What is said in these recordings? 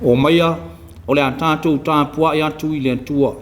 Omaia o le a tatou tapuai atu i le Atua.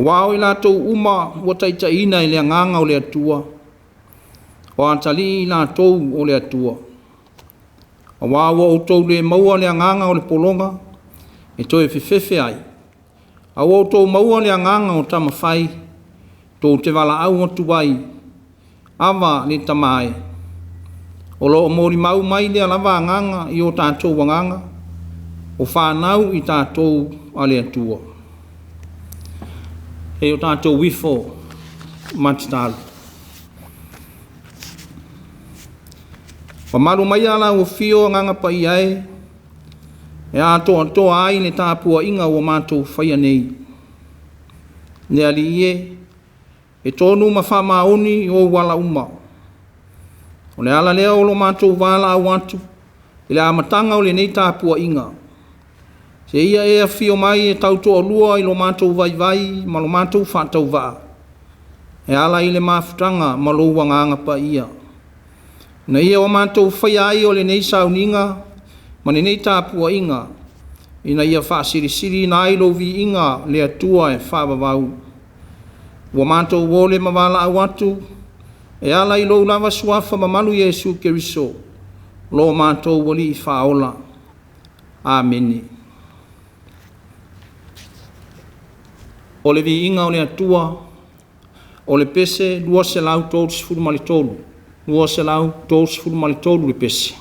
Aua o i latou uma ua taitaiina e le Agaga o le Atua, o atalii i latou o le Atua. Aua ua outou le maua le agaga o le pologa e toe fefefe ai, a ua outou maua le agaga o tamafai tou te valaau atu ai, “Ava le Tama e.” O lo o molimau mai lea lava Agaga i o tatou agaga, o fanau i tatou a le Atua. E o tatou ifo ma tatalo. Mamalu maia lau Afio Agaga Paia e, e atoatoa ai le tapuaiga ua matou faia nei. Le Alii e, e tonu ma faamaoni i ou ala uma. O le ala lea o lo matou valaau atu i le amataga o lenei tapuaiga, seia e afio mai e tautoalua i lo matou vaivai ma lo matou faatauvaa e ala i le mafutaga ma lou Agaga Paia, ina ia o matou faia ai o lenei sauniga ma lenei tapuaiga, ina ia faasilisiliina ai lou viiga le Atua e faavavau. Ua matou ole ma valaau atu e ala i lou lava Suafa mamalu Iesu Keriso, lo matou Alii Faaola. Amene. O le viiga o le Atua. O le Pese 233, 233 le pese.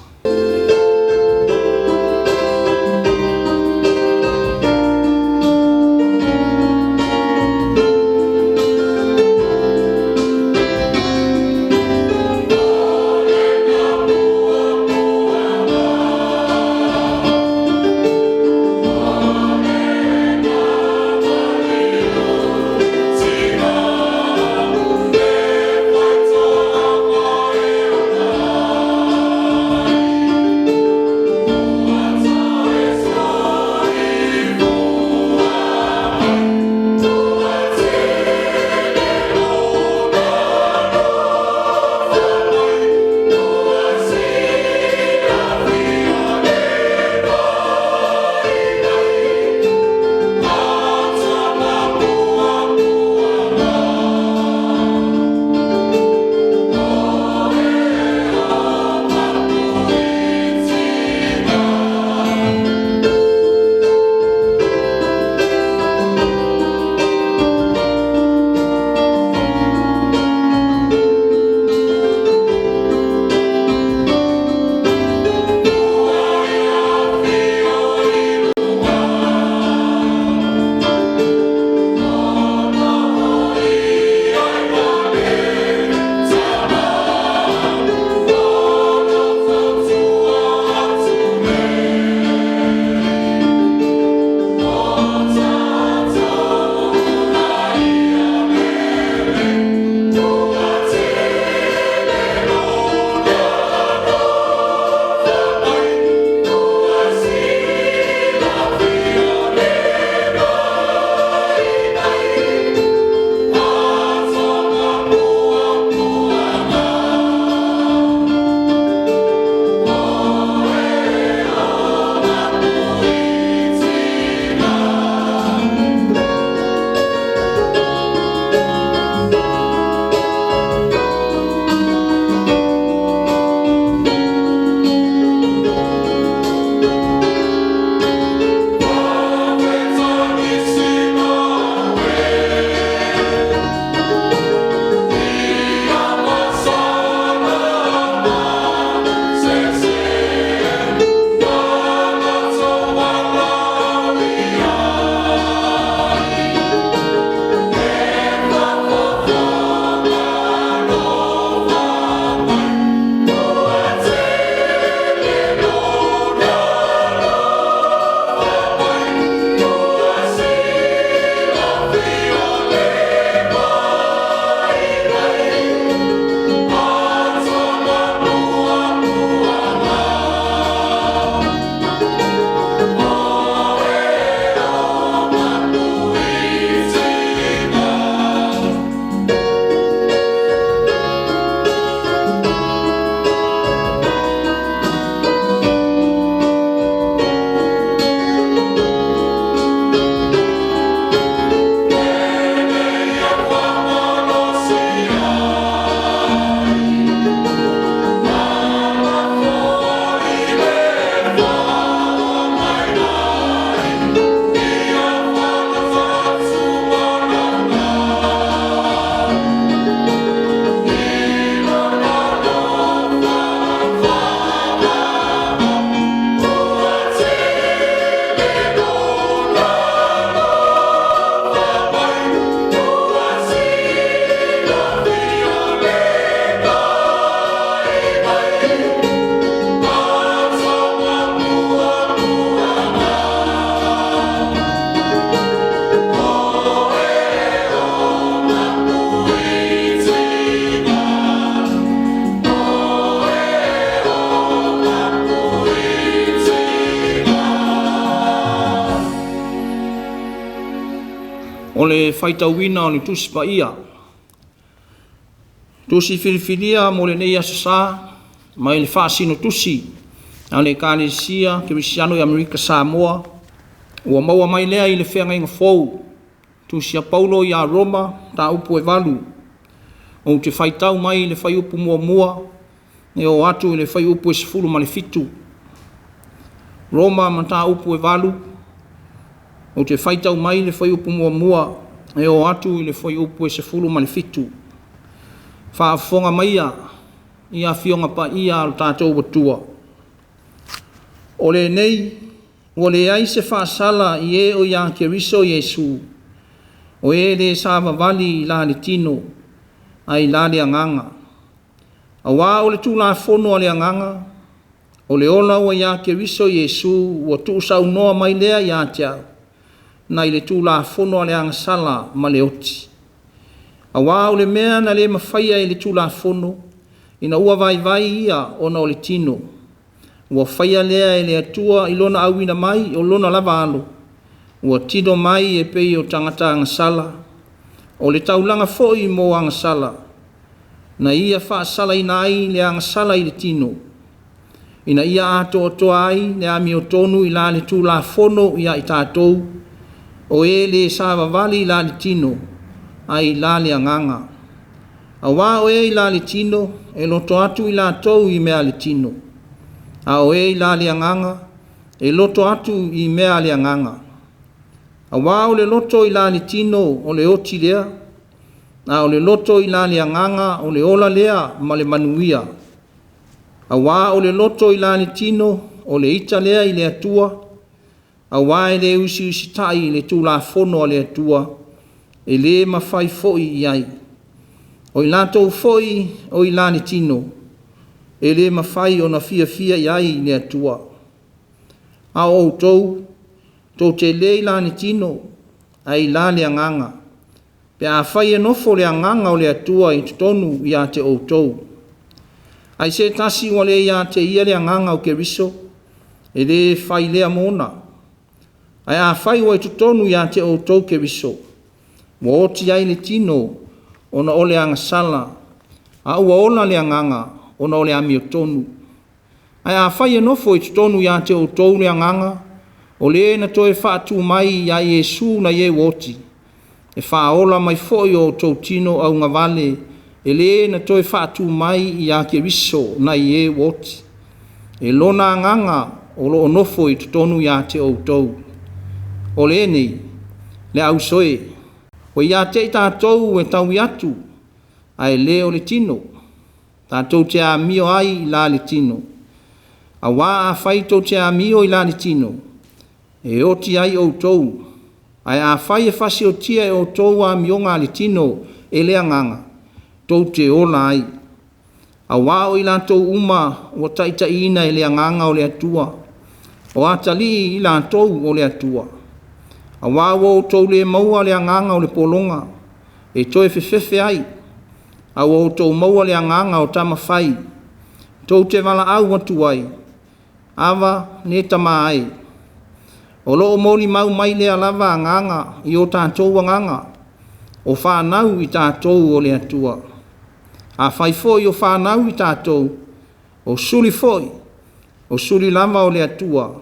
le faitauina o le Tusi Paia. Tusi filifilia mo lenei Aso Sa, mai le faasino tusi a le Ekalesia Kerisiano i Amerika Samoa, ua maua mai lea i le Feagaiga Fou, Tusi a Paulo ia Roma, mataupu e 8. Ou te faitau mai le fuaiupu 1 e oo atu i le fuaiupu e 17. Roma mataupu e 8, ou te faitau mai le fuaiupu 1 e oo atu i le fuaiupu e 17. Faafofoga maia i Afioga Paia a lo tatou Atua. O lenei ua leai se faasala i e o ia Keriso Iesu, o e le savavali i la le tino, ae i la le agaga. Aua o le Tulafono a le agaga, o le ola ua ia Keriso Iesu ua tuusaunoa mai lea ia te au, nai le Tulafono a le agasala ma le oti. Aua o le mea na le mafaia e le Tulafono, ina ua vaivai ia ona o le tino, ua faia lea e le Atua i lona auina mai o lona lava alo, ua tino mai e pei o tagata agasala, o le taulaga foi mo agasala, na ia faasalaina ai le agasala i le tino, ina ia atoatoa ai le amiotonu i la le Tulafono ia i tatou, o e le savavali i la le tino, ae i la le agaga. Aua o e i la le tino, e loto atu i latou i mea a le tino, a o e i la le agaga, e loto atu i mea a le agaga. Aua o le loto i la le tino o le oti lea, a o le loto i la le agaga o le ola lea ma le manuia. Aua o le loto i la le tino o le ita lea i le Atua, aua e le usiusitai i le Tulafono a le Atua, e le mafai foi i ai. O i latou foi o i la le tino, e le mafai ona fiafia i ai le Atua. A o outou, tou te le i la le tino, ae i la le agaga, pe afai e nofo le agaga o le Atua i totonu ia te outou. Ai se tasi ua le ia te ia le agaga o Keriso, e le fai lea mona. Ae afai ua i totonu ia te outou Keriso, ua oti ai le tino ona o le agasala, a ua ola le agaga ona o le amiotonu. Ae afai e nofo i totonu ia te outou le agaga o le na toe faatu mai ia Iesu nai e ua oti, e faaola mai foi o outou tino augavale e le na toe faatu mai ia Keriso nai e ua oti, e lona agaga o lo o nofo i totonu ia te outou. O lenei, le ausoe, ua ia te i tatou e taui atu, ae le o le tino, tatou te amio ai i la le tino. Auā afai tou te amio i la le tino, e oti ai outou, ae afai e fasiotia e outou amioga a le tino e le agaga, tou te ola ai. Auā o i latou uma ua taitaiina e le agaga o le Atua, o atalii i latou o le Atua. Auā ua outou le maua le agaga o le pologa e toe fefefe ai, a ua outou maua le agaga o tama fai, tou te valaau atu ai, Ava le Tama e. O lo o molimau mai lea lava agaga i o tatou agaga, o fanau i tatou o le Atua. Afai foi o fanau i tatou, o suli foi, o suli lava o le Atua,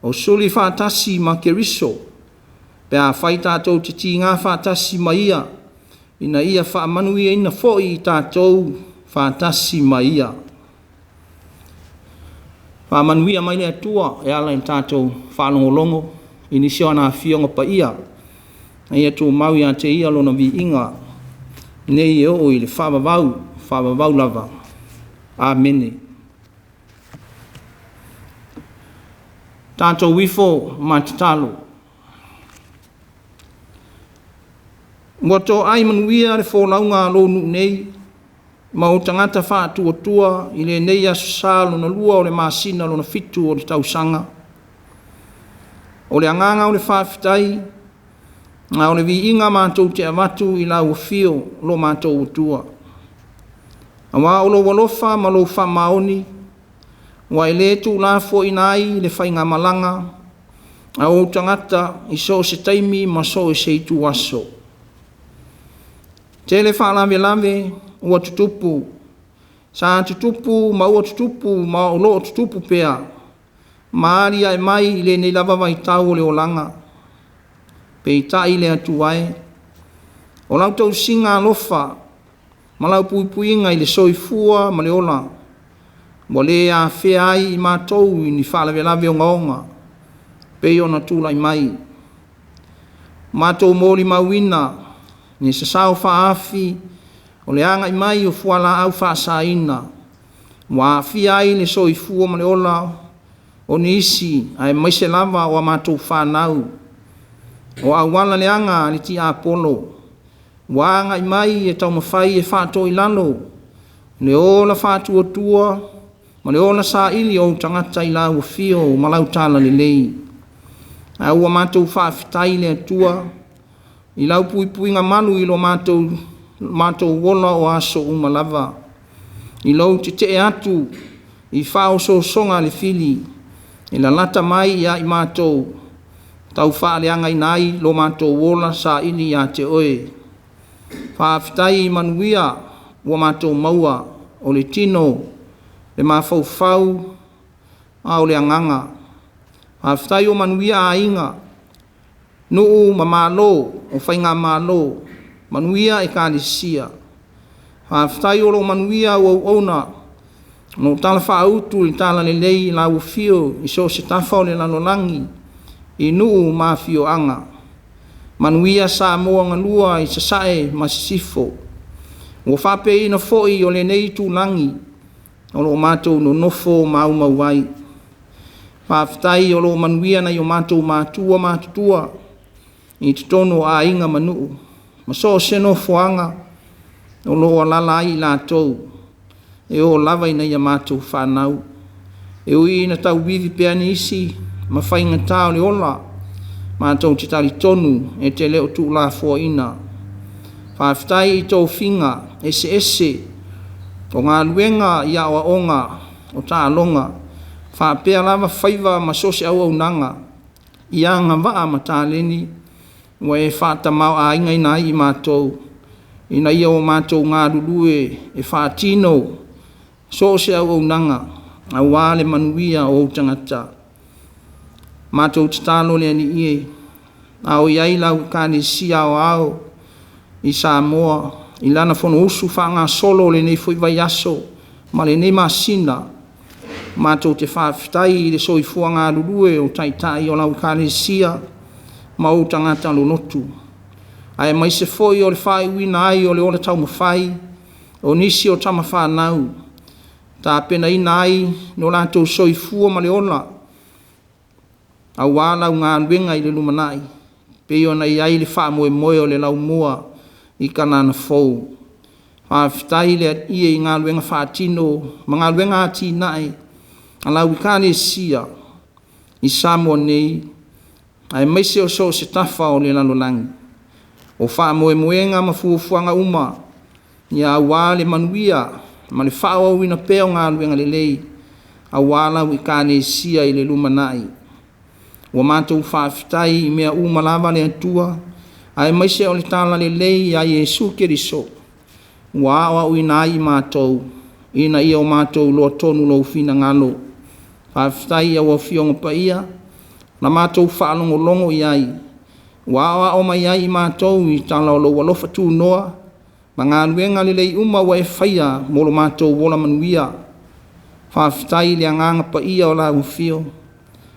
o suli faatasi ma Keriso, pe afai tatou te tiga faatasi ma Ia, ina ia faamanuiaina foi i tatou faatasi ma Ia. Faamanuia mai le Atua e ala i le tatou faalogologo i nisi o ana afioga paia, a ia tumau ia te Ia Lona viiga nei e oo i le faavavau, faavavau lava. Amene. Tatou ifo ma tatalo. Ua toai manuia le folauga a lou nuu nei ma ou tagata faatuatua i lenei aso Sa lona lua o le masina lona fitu o le tausaga. O le agaga o le faafetai a o le viiga matou te avatu i lau afio lo matou Atua, aua o lou alofa ma lou faamaoni ua e le tuulafoaiina ai le faigamalaga a ou tagata i so o se taimi ma so o se ituaso. Tele faalavelave ua tutupu, sa tutupu ma ua tutupu ma o lo o tutupu pea, ma aliae mai i lenei lava vaitau o le olaga. Peitai le Atua e, o lau tausiga alofa ma lau puipuiga i le soifua ma le ola, ua le afea ai i matou i ni faalavelave ogaoga pei ona tulai mai. Matou molimauina ni sasao faaafi o le agai mai o fualaau faasaina ua aafia ai le soifua ma le ola o nisi aemaise lava o a matou fanau. O auala leaga a le tiapolo ua agai mai e taumafai e faatoilalo le ola faatuatua ma le ola saili o ou tagata i lau afio ma lau talalelei. Ae ua matou faafetai i le Atua i lau puipuiga malu i lo matou ola o aso uma lava, i lou tetee atu i faaosoosoga a le fili e lalata mai ia i matou, taufaaleagaina ai lo matou ola saili ia te Oe. Faafetai i manuia ua matou maua, o le tino, le mafaufau, a o le agaga. Faafetai ua manuia aiga, nuu ma malo o faigamalo, manuia Ekalesia. Faafetai o lo o manuia au auauna o lo o talafaauto i le talalelei i lau afio i so o se tafa o le lalolagi i nuu ma afioaga. Manuia Samoa galua i Sasae ma Sisifo. Ua faapeina foi o lenei itulagi o lo o matou nonofo maumau ai. Faafetai o lo o manuia nai o matou matua matutua i totonu o aiga ma nuu ma so o se nofoaga o lo o alaala ai i latou, e oo lava ina ia matou fanau. E ui ina tauivi pea nisi ma faigata o le ola, matou te talitonu e te le o tuulafoaiina. Faafetai i tofiga eseese o galuega i aoaoga o taaloga, faapea lava faiva ma so o se auaunaga i agavaa ma taleni ua e faatamaoaigaina ai i matou, ina ia o matou galulue e faatino so o se auaunaga aua le manuia o ou tagata. Matou tatalo le Alii e, a o i ai lau Ekalesia Aoao i Samoa i lana Fonousu faagasolo i lenei foi vaiaso ma lenei masina, matou te faafetai i le soifua galulue o Taitai o lau Ekalesia ma ou tagata lolotu, aemaise foi o le faaiuina ai o le ola taumafai o nisi o tamafanau, tapenaina ai lo latou soifua ma le ola aua lau galuega i le lumanai, pei ona i ai le faamoemoe o le laumua i Kanana Fou. Faafetai le Alii e i galuega faatino ma galuega atinae a lau Ekalesia i Samoa nei aemaise o so o se tafa o le lalolagi. O faamoemoega ma fuafuaga uma aua le manuia ma le faaauauina pea o galuega lelei aua lau Ekalesia i le lumanai. Ua matou faafetai i mea uma lava le Atua, aemaise o le talalelei ia Iesu Keriso ua aoaoina ai i matou ina ia o matou iloa tonu Lou finagalo. Faafetai i au Afioga Paia na matou faalogologo i ai ua aoao mai ai i matou i tala o lou alofa tunoa ma galuega lelei uma ua e faia mo lo matou ola manuia. Faafetai i le Agaga Paia o lau Afio,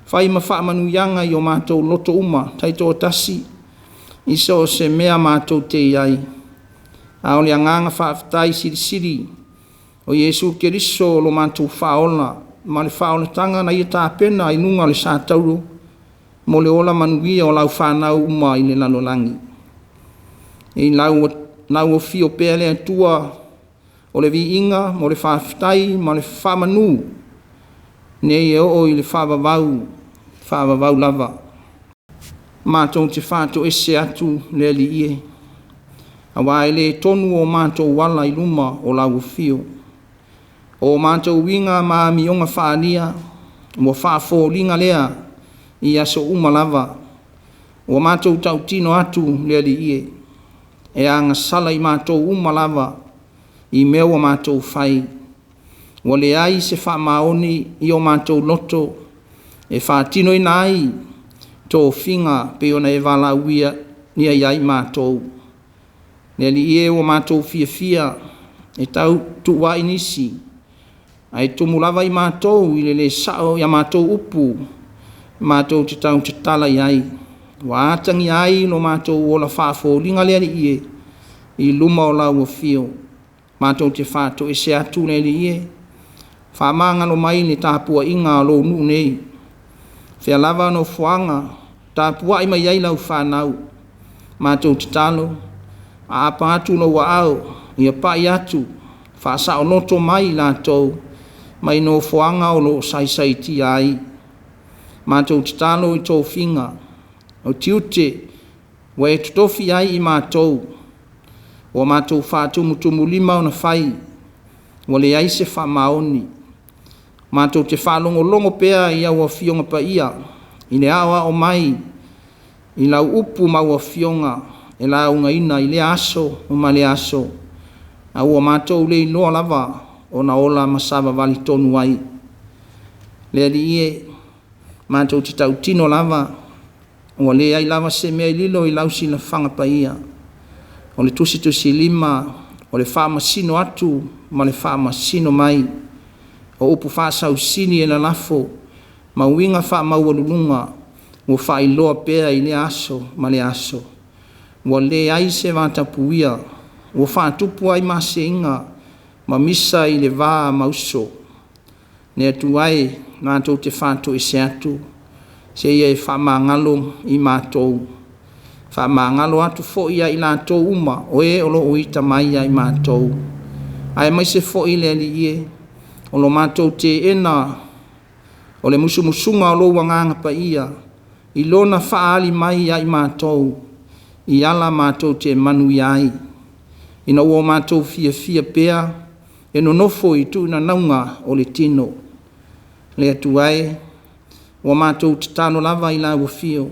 fai ma faamanuiaga i o matou loto uma taitoatasi i so o se mea matou te i ai. A o le agaga faafetai silisili o Iesu Keriso lo matou Faaola ma le faaolataga na Ia tapena i luga o le satauro mo le ola manuia o lau fanau uma i le lalolagi. I lau afio pea le Atua o le viiga mo le faafetai ma le faamanu nei e oo i le faavavau, faavavau lava. Matou te faatoese atu le Alii e, aua e le tonu o matou ala i luma o lau afio. O matou uiga ma amioga faaalia ua faafoliga lea i aso uma lava, ua matou tautino atu le Alii e, e agasala i matou uma lava i mea ua matou fai, ua leai se faamaoni i o matou loto e faatinoina ai tofiga pei ona e valaaulia i ai matou. Le Alii e, ua matou fiafia e tautuua'i nisi, ae tumu lava i matou i le le sa'o i a matou upu matou te tautatala i ai, ua atagia ai lo matou ola faafoliga. Le Alii e, i luma o lau Afio matou te faatoese atu. Le Alii e, faamagalo mai le tapuaiga a lou nuu nei, fea lava nofoaga tapuai mai ai lau fanau. Matou tatalo, aapa atu lou aao ia pai atu, faasaoloto mai i latou mai nofoaga o lo o saisaitia ai. Matou tatalo i tofiga o tiute ua e totofi ai i matou, ua matou faatumutumulima ona fai, ua leai se faamaoni. Matou te faalogologo pea i au Afioga Paia i le aoao mai i lau upu ma au afioga e laugaina i lea aso ma lea aso, a ua matou le iloa lava ona ola ma savavali tonu ai. Le Alii e, matou te tautino lava, ua leai lava se mea e lilo i lau silafaga paia. O le tusitusilima o le faamasino atu ma le faamasino mai, o upu faasausili e lalafo ma uiga faamaualuluga ua faailoa pea i lea aso ma lea aso. Ua leai se vatapuia ua faatupu ai maseiga ma misa i le va ma uso. Le Atua e, matou te faatoese atu, seia e faamagalo i matou, faamagalo atu foi ia i latou uma o e o lo o ita mai ia i matou, aemaise foi le Alii e, o lo matou teena o le musumusuga o lou Agaga Paia i Lona faaali mai ia i matou i ala matou te manuia ai, ina ua matou fiafia pea e nonofo i tuunanauga o le tino. Le Atua e, ua matou tatalo lava i lau Afio,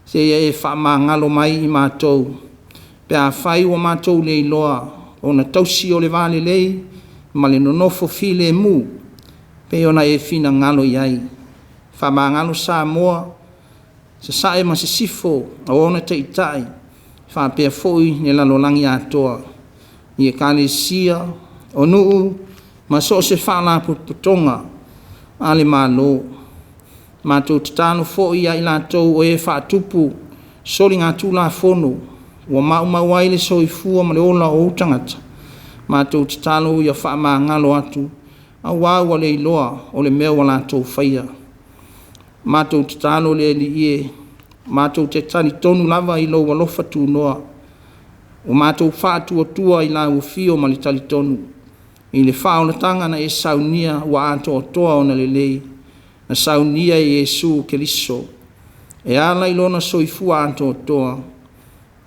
seia e faamagalo mai i matou pe afai ua matou le iloa ona tausi o le va lelei ma le nonofo filemu pei ona e finagalo i ai. Faamagalo Samoa, Sasae ma Sisifo o ona Taitai faapea foi le lalolagi atoa i Ekalesia, o nuu ma so o se Faalapotopotoga a le Malo. Matou tatalo foi ia i latou o e faatupu soligatulafono ua maumau ai le soifua ma le ola o ou tagata, matou tatalo ia faamagalo atu, aua ua le iloa o le mea ua latou faia. Matou tatalo le Alii e, matou te talitonu lava i lou alofa tunoa, ua matou faatuatua i lau Afio ma le talitonu i le faaolataga na e saunia ua atoatoa ona lelei, na saunia e Iesu Keriso e ala i lona soifua atoatoa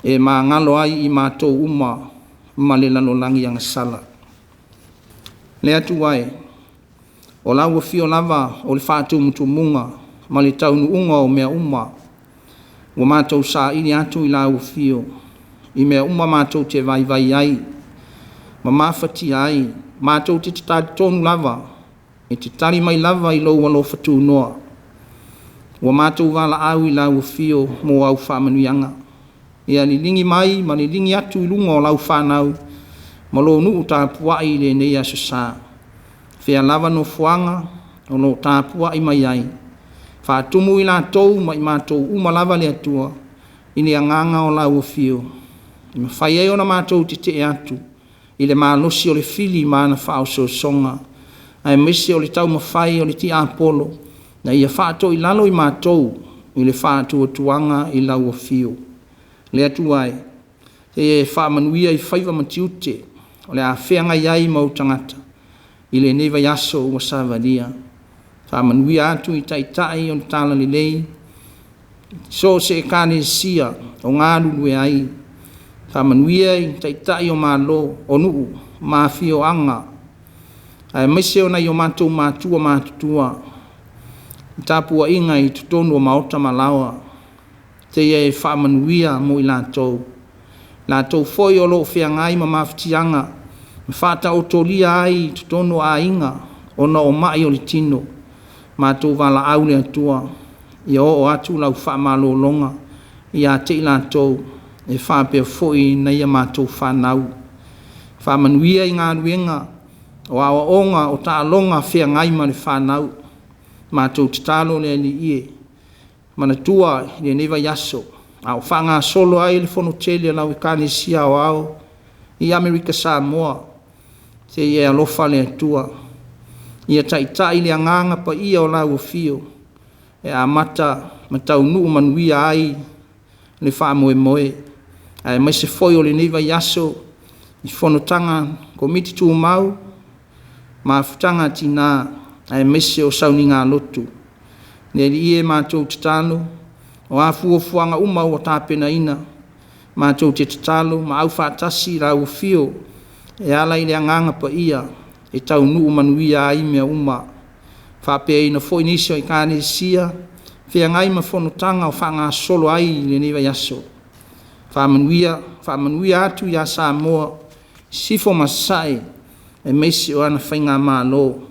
e magalo ai i matou uma ma le lalolagi agasala. Le Atua e, o lau Afio lava o le faatumutumuga ma le taunuuga o mea uma, ua matou saili atu i lau Afio i mea uma matou te vaivai ai ma mafatia ai, matou te talitonu lava e te tali mai lava i lou alofa tunoa. Ua matou valaau i lau Afio mo au faamanuiaga, ia liligi mai ma liligi atu i luga o lau fanau ma lou nuu tapuai i lenei aso sa, fea lava nofoaga o lo o tapuai mai ai, faatumu i latou ma i matou uma lava le Atua i le agaga o lau Afio, e mafai ai ona matou tetee atu i le malosi o le fili ma ana faaosoosoga, aemaise o le taumafai o le tiapolo ina ia faatoilalo i matou i le faatuatuaga i lau Afio. Le Atua e, seia e faamanuia i faiva ma tiute o le a feagai ai ma ou tagata i lenei vaiaso ua savalia. Faamanuia atu i Taitai o le Talalelei i so o se Ekalesia o galulue ai, faamanuia i Taitai o Malo, o nuu ma afioaga, aemaise o nai o matou matua matutua i tapuaiga i totonu o maota ma laoa, seia e faamanuia mo i latou. Latou foi o lo o feagai ma mafatiaga ma faataotolia ai i totonu o aiga ona o mai o le tino, matou valaau le Atua ia oo atu lau faamalologa ia te i latou e faapea foi nai a matou fanau. Faamanuia i galuega, o aoaoga, o taaloga feagai ma le fanau. Matou tatalo le Alii e, manatua i lenei vaiaso a o faagasolo ai le Fonotele a lau Ekalesia Aoao i Amerika Samoa, se i e alofa le Atua ia taitai le Agaga Paia o lau Afio e amata ma taunuu manuia ai le faamoemoe, aemaise foi o lenei vaiaso i fonotaga Komiti Tumau, Mafutaga a Tina aemaise o sauniga lotu. Le Alii e, matou te tatalo, o a fuafuaga uma ua tapenaina, matou te tatalo ma aufaatasi i lau Afio e ala i le Agaga Paia e taunuu manuia ai mea uma, faapeaina foi nisi o Ekalesia feagai ma fonotaga o faagasolo ai i lenei vaiaso. Faamanuia, faamanuia atu ia Samoa i Sisifo ma Sasae aemaise o ana Faigamalo.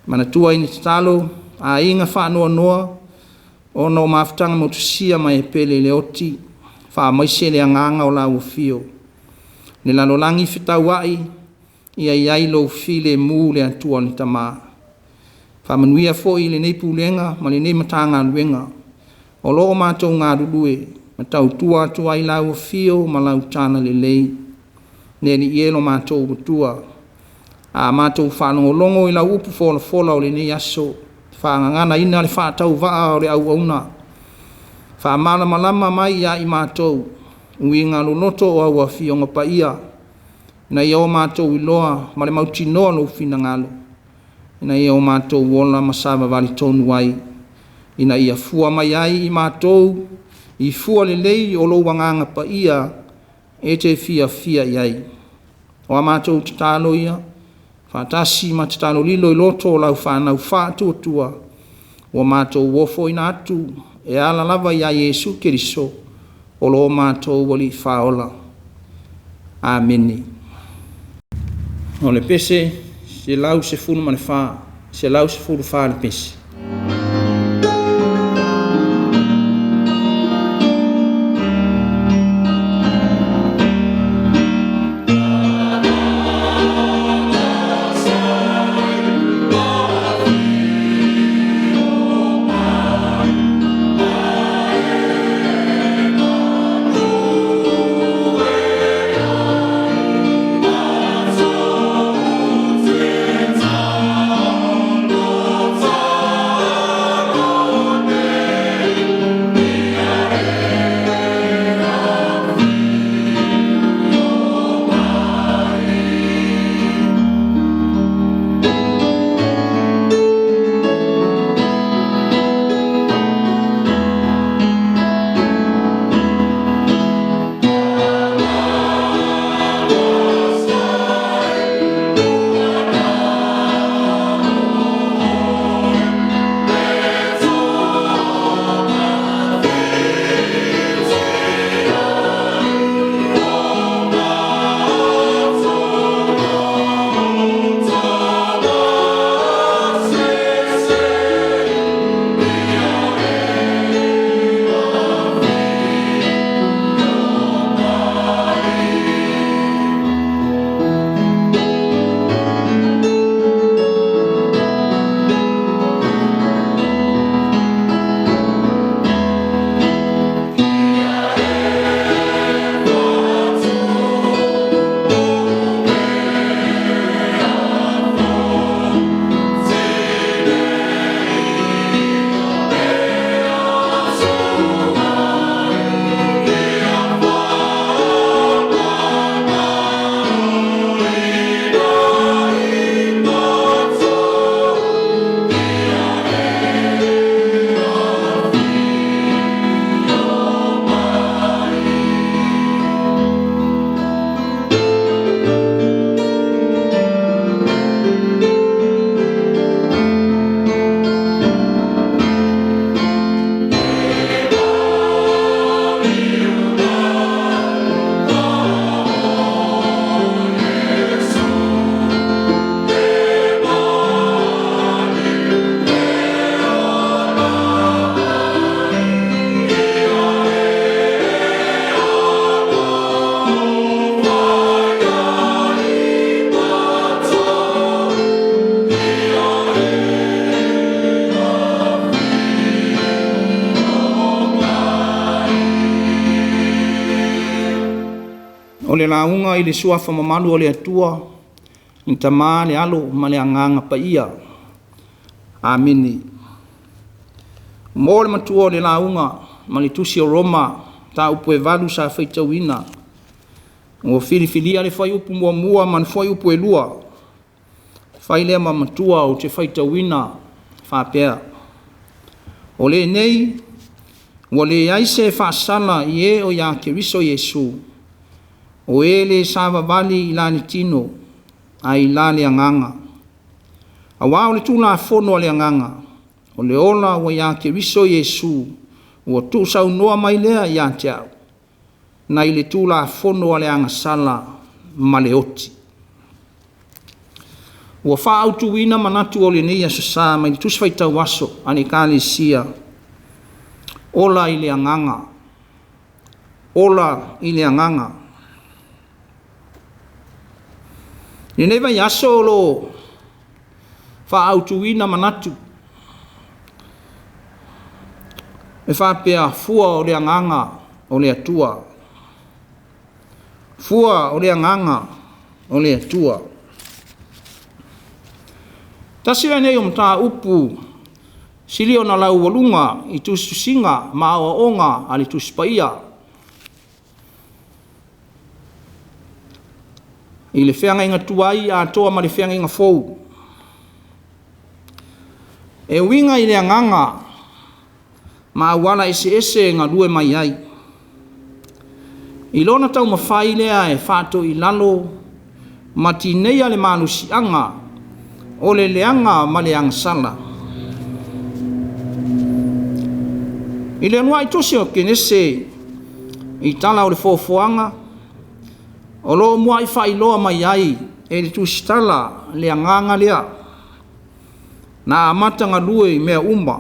Manatua i tatalo aiga faanoanoa ona o mafutaga motusia ma e pele i le oti, faamaise le Agaga o lau Afio. Le lalolagi fetauai, ia i ai lou filemu le Atua le Tama. Faamanuia foi i lenei Pulega ma lenei Matagaluega o lo o matou galulue ma tautua atu ai i lau Afio ma lau Talalelei. Le Alii e lo matou Atua, a matou faalogologo i lau upu folafola o lenei aso, faagaganaina le faatauvaa o le auauna, faamalamalama mai ia i matou uiga loloto o au Afioga Paia, ina ia o matou iloa ma le mautinoa lou finagalo, ina ia o matou ola ma savavali tonu ai, ina ia fua mai ai i matou i fua lelei o lou Agaga Paia e te fiafia i ai. O a matou tatalo ia faatasi ma tatalo lilo i loto o lau fanau faatuatua ua matou ofoina atu e ala lava ia Iesu Keriso o lo matou Alii Faaola. Amene. O le pese 114, 114 le pese. le lauga i le Suafa mamalu o le Atua, le Tama, le Alo ma le Agaga Paia. Amene. Mo le matua o le lauga ma le tusi o Roma, mataupu e 8 sa faitauina, ua filifilia le fuaiupu 1 ma le fuaiupu e 2, fai lea ma matua ou te faitauina faapea: O lenei ua leai se faasala i e o ia Keriso Iesu, o e le savavali i la le tino, ae i la le Agaga. Aua o le Tulafono a le Agaga, o le ola ua ia Keriso Iesu, ua tuusaunoa mai lea ia te au, nai le Tulafono a le agasala ma le oti. Ua faaautuina manatu o lenei Aso Sa mai le Tusi Faitau Aso a le Ekalesia, Ola i le Agaga, Ola i le Agaga. I lenei vaiaso o lo o faaautuina manatu e faapea, fua o le agaga o le Atua. Fua o le agaga o le Atua. Tasi lenei o mataupu sili ona laualuga i tusitusiga ma aoaoga a le Tusi Paia i le feagaiga tuai atoa ma le feagaiga fou. E uiga i le agaga ma auala eseese e galue mai ai, i lona taumafai lea e faatoilalo ma tineia le malosiaga o le leaga ma le agasala. I le uluai tusi o Kenese i tala o le foafoaga, o lo o muai faailoa mai ai e le tusitala le agaga lea na amata galue i mea uma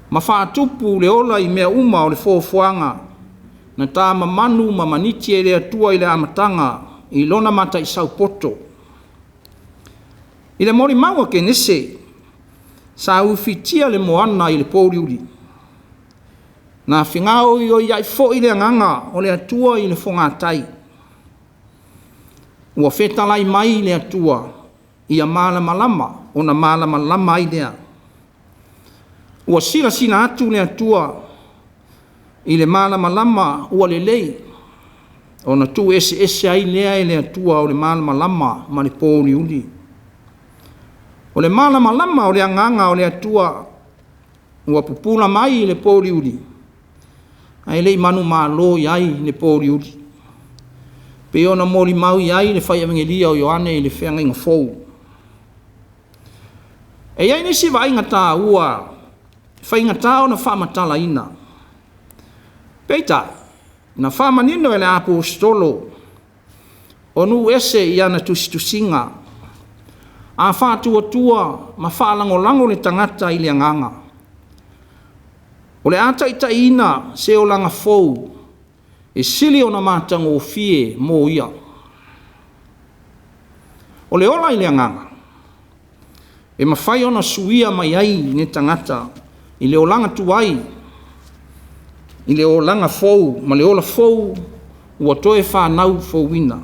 ma faatupu le ola i mea uma o le foafoaga na tamamanu ma maniti e le Atua i le amataga i lona mataisau poto. I le molimau a Kenese, sa ufitia le moana i le pouliuli, na fegaoioiai foi le agaga o le Atua i le fogatai. Ua fetalai mai le Atua ia malamalama ona malamalama ai lea. Ua silasila atu le Atua i le malamalama ua lelei, ona tuueseese ai lea e le Atua o le malamalama ma le pouliuli. O le malamalama o le agaga o le Atua ua pupula mai i le pouliuli, ae le i manumalo i ai le pouliuli, pei ona molimau i ai le fai Avegelia o Ioane i le Feagaiga Fou. E i ai nisi vaaiga taua e faigata ona faamatalaina, peitai, na faamanino e le Aposetolo o nuu ese i ana tusitusiga, a faatuatua ma faalagolago le tagata i le agaga, o le a taitaiina se olaga fou e sili ona matagofie mo ia. O le ola i le agaga, e mafai ona suia mai ai le tagata i le olaga tuai i le olaga fou ma le ola fou ua toe fanau fouina.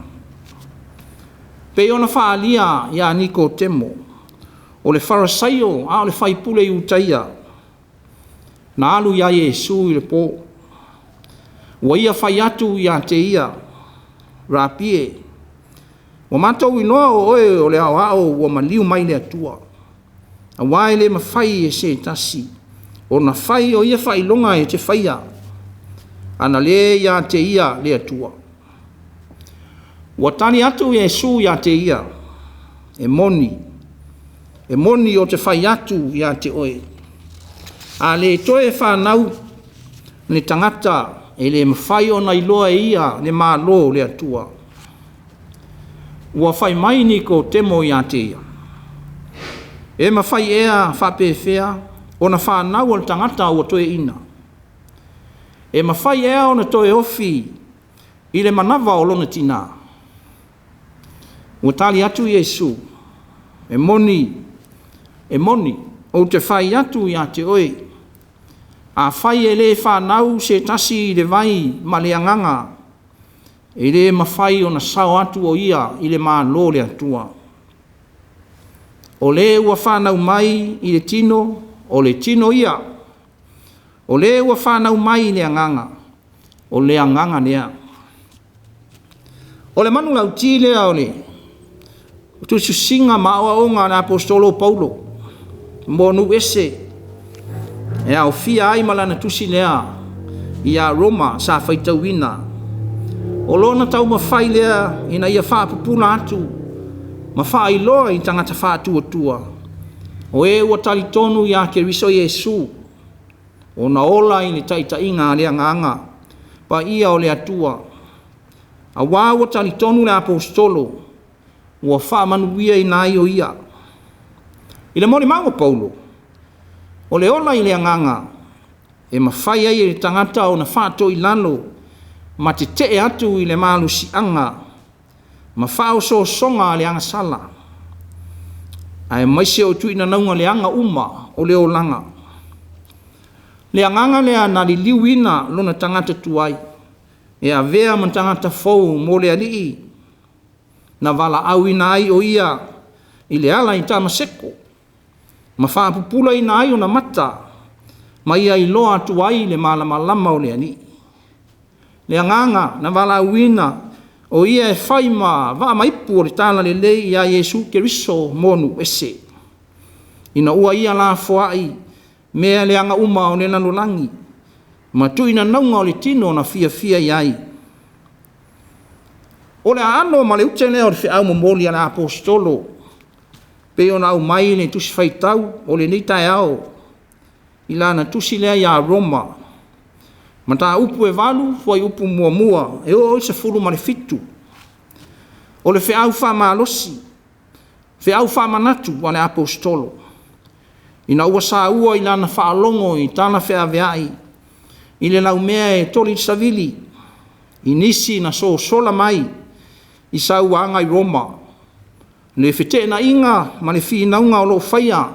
Pei ona faaalia ia Nikotemo, o le Farasaio a o le faipule Iutaia, na alu ia Iesu i le po, ua ia fai atu ia te ia, “Rapi e, ua matou iloa o oe o le Aoao ua maliu mai le Atua, aua e le mafai e se tasi ona fai o ia faailoga e te faia, ana le ia te ia le Atua.” Ua tali atu Iesu ia te ia, “E moni, e moni ou te fai atu ia te oe, a le toe fanau le tagata, e le mafai ona iloa e ia le malo o le Atua.” Ua fai mai Nikotemo ia te ia, “E mafai ea faapefea ona fanau o le tagata ua toeaina? E mafai ea ona toe ofi i le manava o lona tina?” Ua tali atu Iesu, “E moni, e moni, ou te fai atu ia te oe, afai e le fanau se tasi i le vai ma le Agaga, E lē mafai ona sao atu o ia i le Malo o le Atua. O lē ua fanau mai i le tino, o le tino ia. O lē ua fanau mai i le Agaga, o le Agaga lea. O le manulauti lea o le tusitusiga ma aoaoga a le Aposetolo o Paulo mo nuu ese e aofia ai ma lana tusi lea ia Roma sa faitauina. O lona taumafai lea ina ia faapupula atu ma faailoa i tagata faatuatua o e ua talitonu ia Keriso Iesu, ona ola i le taitaiga a le Agaga Paia o le Atua, aua ua talitonu le Aposetolo ua faamanuiaina ai o ia. I le molimau a Paulo, o le ola i le Agaga e mafai ai e le tagata ona faatoilalo ma tete'e atu i le malosiaga ma faaosoosoga a le agasala, aemaise o tuinanauga leaga uma o le olaga. Le agaga lea na liliuina lona tagata tuai e avea ma tagata fou mo le Alii, na valaauina ai o ia i le ala i Tamaseko ma faapupulaina ai ona mata ma ia iloa atu ai le malamalama o le Alii. Le agaga na valaauina o ia e fai ma vaa maipu o le Talalelei ia Iesu Keriso mo nuu ese, ina ua ia lafoai mea leaga uma o le lalolagi ma tuinanauga o le tino na fiafia i ai. O le aano ma le ute lea o le feau momoli a le Aposetolo pei ona aumai i le Tusi Faitau o lenei taeao i lana tusi lea ia Roma, mataupu e 8 fuaiupu 1 e oo i le 17. O le feau faamalosi, feau faamanatu a le Aposetolo ina ua saua i lana faalogo i tala feaveai i le laumea e toli le savili i nisi na sosola mai i sauaga i Roma, le feteenaiga ma le finauga o lo o faia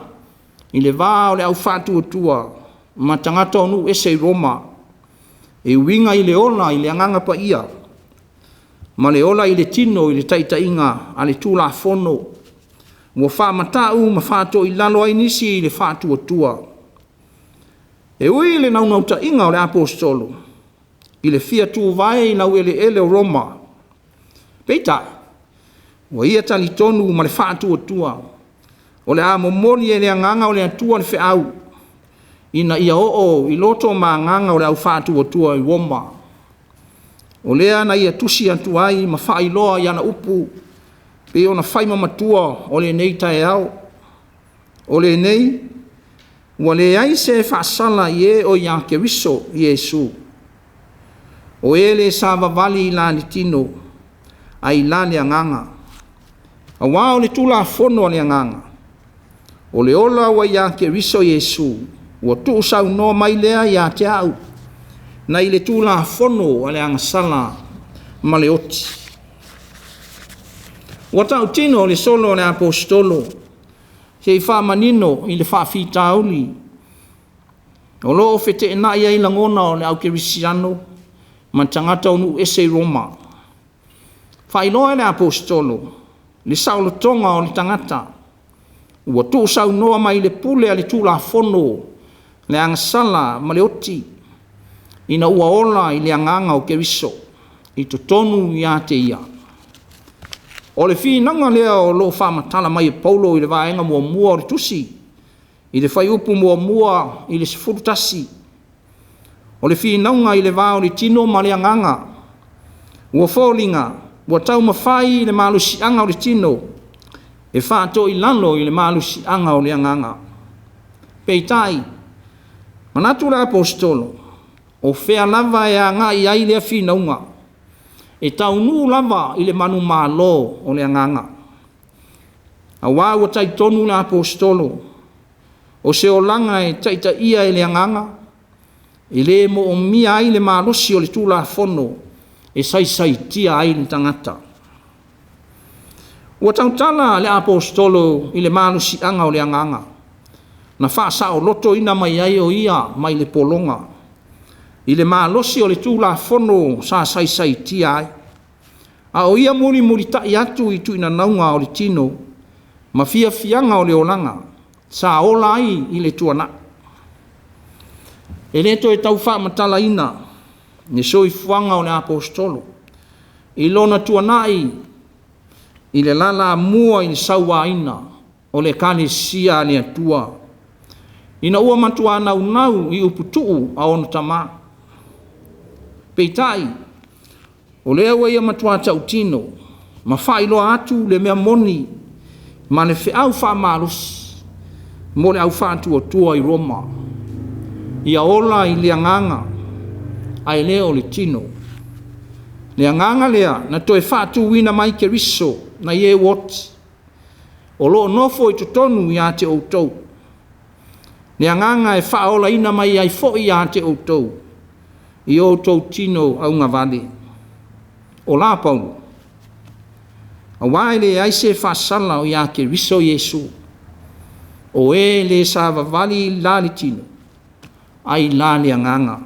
i le va o le au faatuatua ma tagata o nuu ese i Roma, e uiga i le ola i le Agaga Paia ma le ola i le tino i le taitaiga a le Tulafono, ua faamata'u ma faatoilalo ai nisi i le faatuatua. E ui i le naunautaiga o le Aposetolo i le fia tuvae i laueleele o Roma, peitai ua ia talitonu ma le faatuatua o le a momoli e le Agaga o le Atua le feau ina ia oo i loto ma agaga o le au faatuatua i Roma. O lea na ia tusi atu ai ma faailoa i ana upu pei ona fai ma matua o lenei taeao, o lenei ua leai se faasala i e o ia Keriso Iesu, o e le savavali i la le tino, ae i la le Agaga. Aua o le Tulafono a le Agaga, o le ola ua ia Keriso Iesu, ua tuusaunoa mai lea ia te au nai le Tulafono a le agasala ma le oti. Ua tautino le solo a le Aposetolo se i faamanino i le faafitauli o lo o feteenai ai lagona o le au kerisiano ma tagata o nuu ese i Roma. Faailoa e le Aposetolo le saolotoga o le tagata ua tuusaunoa mai le pule a le Tulafono, le agasala ma le oti, ina ua ola i le Agaga o Keriso i totonu ia te ia. O le finauga lea o lo o faamatala mai e Paulo i le vaega muamua o le tusi i le fuaiupu 1 i le 11. O le finauga i le va o le tino ma le agaga ua foliga ua taumafai le malosiaga o le tino e faatoilalo i le malosiaga o le agaga. Peitai, manatu le Aposetolo, o fea lava e agai ai lea finauga, e taunuu lava i le manumalo o le agaga. Aua ua talitonu le Aposetolo, o se olaga e taitaia e le agaga, e le moomia ai le malosi o le Tulafono e saisaitia ai le tagata. Ua tautala le Aposetolo i le malosiaga o le agaga na faasaolotoina mai ai o ia mai le pologa i le malosi o le Tulafono sa saisaitia ai. A o ia mulimulita'i atu i tuuinanauga o le tino ma fiafiaga o le olaga sa ola ai i le tuana'i. E lē toe tau faamatalaina le soifuaga o le Aposetolo i lona tuanai i le lalamua i le sauaina o le Ekalesia a le Atua, ina ua matuā naunau i uputuu a ona tamā. Peitai, o lea ua ia matuā tautino ma faailoa atu le mea moni ma le feau faamalosi mo le au faatuatua i Roma, ia ola i le agaga ae le o le tino. Le agaga lea na toe faatuina mai Keriso nai e ua oti, o lo o nofo i totonu ia te outou, le agaga e faaolaina mai ai foi ia te outou i o outou tino augavale. O la Paulo, auā e leai se faasala o ia Keriso Iesu, o e le savavali la le tino, ae i la le agaga.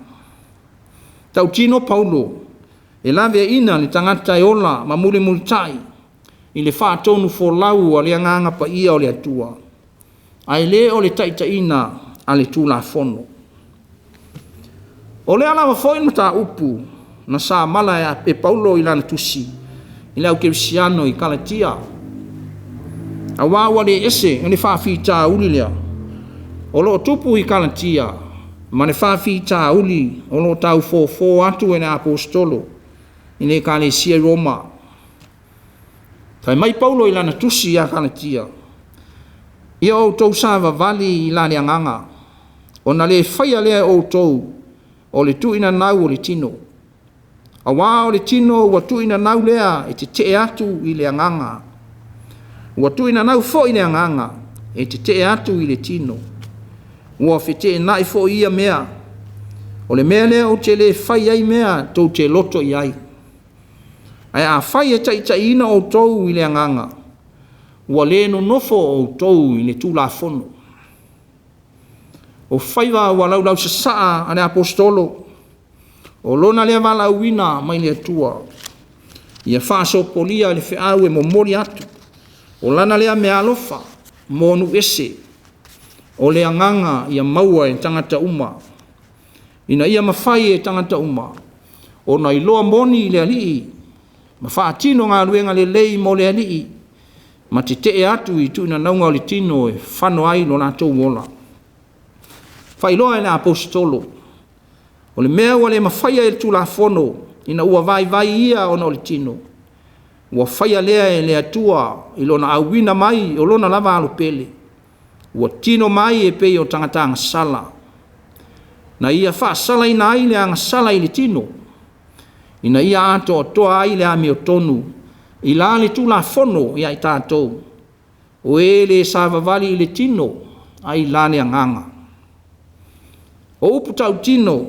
Tautino Paulo e laveaina le tagata e ola ma mulimulita'i i le faatonufolau a le Agaga Paia o le Atua, ae le o le taitaiga a le Tulafono. O lea lava foi mataupu na sa mala e Paulo i lana tusi i le aukerisiano i Kalatia, auā ua le ese le faafitauli lea o loo tupu i Kalatia ma le faafitauli o lo o tau fofo atu e le Aposetolo i le Ekalesia i Roma. Fai mai Paulo i lana tusi ia Kalatia, “Ia outou savavali i la le agaga, ona le faia lea e outou o le tuuinanau o le tino. Auā o le tino ua tuuinanau lea e tete'e atu i le agaga, ua tuuinanau foi le agaga e tete'e atu i le tino. Ua feteenai foi ia mea. O le mea lea ou te le fai ai mea tou te loto i ai. Ae afai e taitaiina outou i le agaga, ua le nonofo outou i le tulafono.” O faiva ua laulausasaa a le Aposetolo, o lona lea valaauina mai le Atua ia faasopolia le feau e momoli atu, o lana lea meaalofa mo nuu ese. O le agaga ia maua e tagata uma, ina ia mafai e tagata uma ona iloa moni le Alii ma faatino galuega lelei mo le Alii, ma tete'e atu i tuuinanauga o le tino e fano ai lo latou ola. Faailoa e le Aposetolo, o le mea ua le mafaia e le Tulafono ina ua vaivai ia ona o le tino, ua faia lea e le Atua i lona auina mai o lona lava Alo Pele, ua tino mai e pei o tagata agasala, na ia faasalaina ai le agasala i le tino, ina ia atoatoa ai le amiotonu i la le Tulafono ia i tatou, o e le savavali i le tino, ae i la le agaga. O upu tautino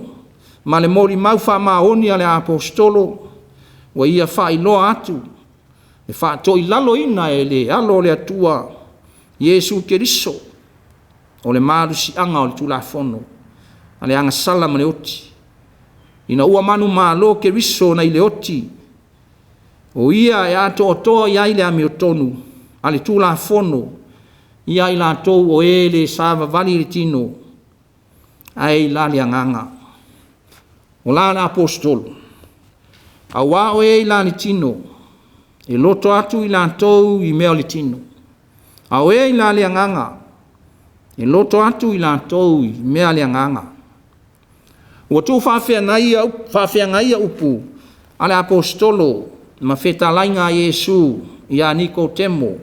ma le molimau faamaoni a le Aposetolo ua ia faailoa atu le faatoilaloina e le Alo o le Atua Iesu Keriso o le malosiaga o le Tulafono a le agasala ma le oti, ina ua manumalo Keriso nai le oti, o Ia e atoatoa i ai le amiotonu a le Tulafono ia i latou o e le savavali i le tino, ae i la le agaga. O la le Aposetolo, auā o e i la le tino, e loto atu i latou i mea o le tino, a o e i la le agaga, e loto atu i latou i mea a le agaga. Ua tuufaafeagaia upu a le Aposetolo ma fetalaiga a Iesu ia Nikotemo,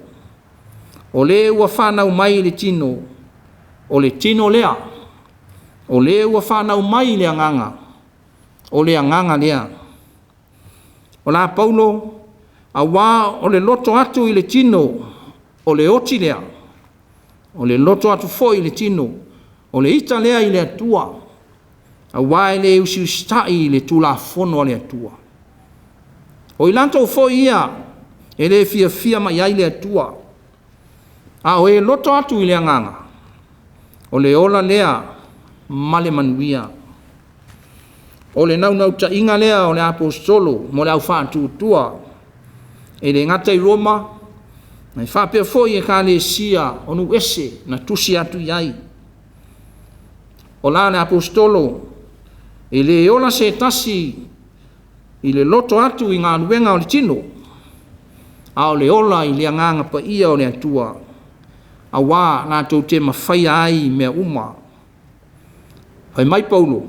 o le ua fanau mai i le tino, o le tino lea, o le ua fanau mai i le agaga, o le agaga lea. O la Paulo, auā o le loto atu i le tino, o le oti lea, o le loto atu foi i le tino, o le ita lea i le Atua, auā e le usiusita'i i le Tulafono a le Atua. O i latou foi ia e le fiafia mai ai le Atua, a o e loto atu i le agaga, o le ola lea ma le manuia. O le naunautaiga lea o le Aposetolo mo le aufaatuatua E le gata i Roma, ae faapea foi Ekalesia o nuu ese na tusi atu i ai. O la le Aposetolo, e le ola se tasi i le loto atu i galuega o le tino, a o le ola i le Agaga Paia o le Atua, auā latou te mafaia ai mea uma. Fai mai Paulo,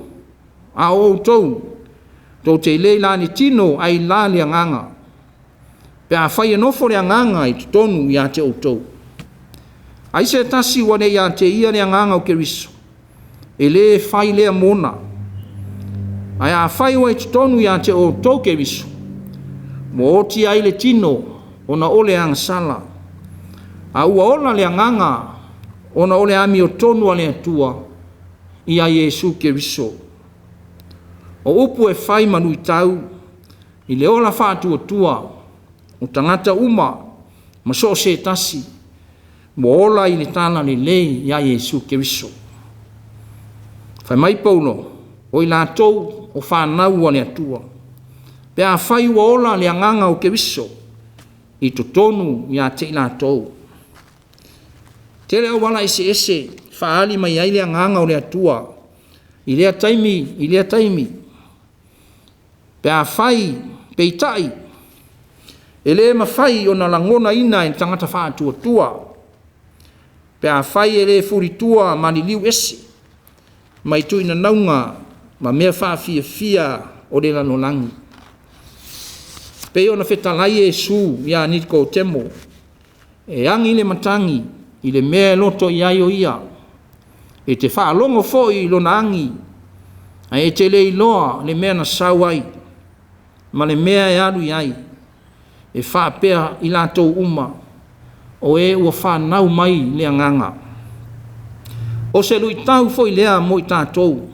a o outou, tou te le i la le tino ae i la le Agaga, pe afai e nofo le Agaga i totonu ia te outou. Ai se tasi ua le ia te ia le Agaga o Keriso, e lē fai lea mona. Ae afai ua i totonu ia te outou Keriso, ua oti ai le tino ona o le agasala, a ua ola le Agaga ona o le amiotonu a le Atua ia Iesu Keriso. O upu e fai ma luitau i le ola faatuatua o tagata uma ma so o se tasi ua ola i le talalelei ia Iesu Keriso. Fai mai Paulo, o i latou o fanau a le Atua, pe afai ua ola le Agaga o Keriso i totonu ia te i latou. Tele auala eseese e faaali mai ai le Agaga o le Atua i lea taimi i lea taimi, pe afai, peitai, e le mafai ona lagonaina e le tagata faatuatua, pe afai e le fulitua ma liliu ese mai tuinanauga ma mea faafiafia o le lalolagi. E pei ona fetalai Iesu ia Nikotemo, e agi le matagi i le mea e loto i ai o ia, e te faalogo foi i lona agi, ae e te le iloa le mea na sau ai ma le mea e alu i ai. E faapea i latou uma o e ua fanau mai i le Agaga. O se luitau foi lea mo i tatou,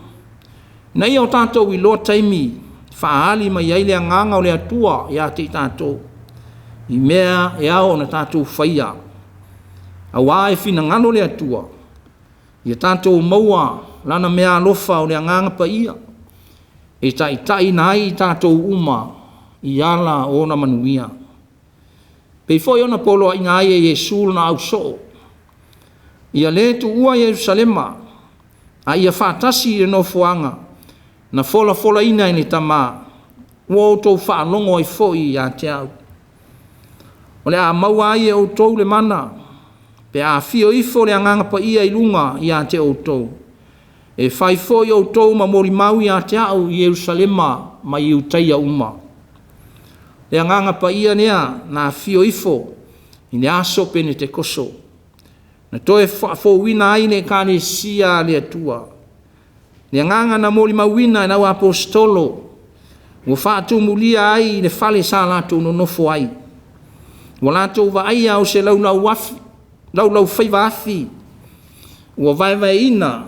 ina ia o tatou iloa taimi e faaali mai ai le Agaga o le Atua ia te i tatou i mea e ao ona tatou faia, auā e finagalo le Atua ia tatou maua Lana meaalofa o le Agaga Paia e taitaiina ai i tatou uma i ala o ona manuia. E pei foi ona poloaiina ai e Iesu Lona ausoo, ia le tuua Ierusalema, a ia faatasi i le nofoaga na folafolaina e le Tama, ua outou faalogo ai foi ia te au. O le a maua ai e outou le mana, pe a afio ifo le Agaga Paia i luga ia te outou, e fai foi outou ma molimau ia te au i Ierusalema ma Iutaia uma. Le Agaga Paia lea na afio ifo i le aso Penetekoso, na toe faafouina ai le Ekalesia a le Atua, le Agaga na molimauina e le au Aposetolo ua faatumulia ai i le fale sa latou nonofo ai, ua latou vaaia o se laulaufaiva afi ua vaevaeina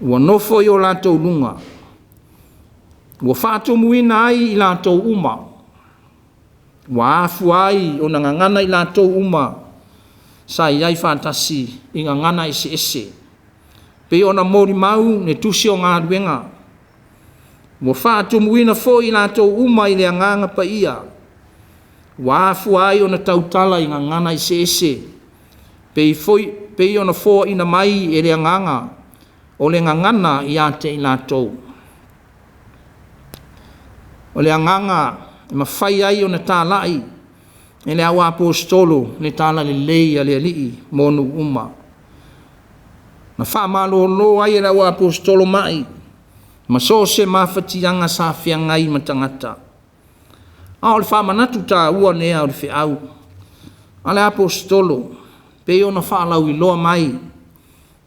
ua nofo i o latou luga, ua faatumuina ai i latou uma, ua afua ai ona gagana i latou uma sa i ai faatasi i gagana eseese, pei ona molimau le Tusi o Galuega, ua faatumuina foi i latou uma i le Agaga Paia, ua afua ai ona tautala i gagana eseese pei ona foaina mai e le Agaga o le gagana ia te i latou. O le agaga e mafai ai ona talai e le au Aposetolo le Talalelei a le Alii mo nuu uma. Na faamalolo ai e le au Aposetolo mai ma so o se mafatiaga sa feagai ma tagata. A o le faamanatu taua lea o le feau a le Aposetolo pei ona faalauiloa mai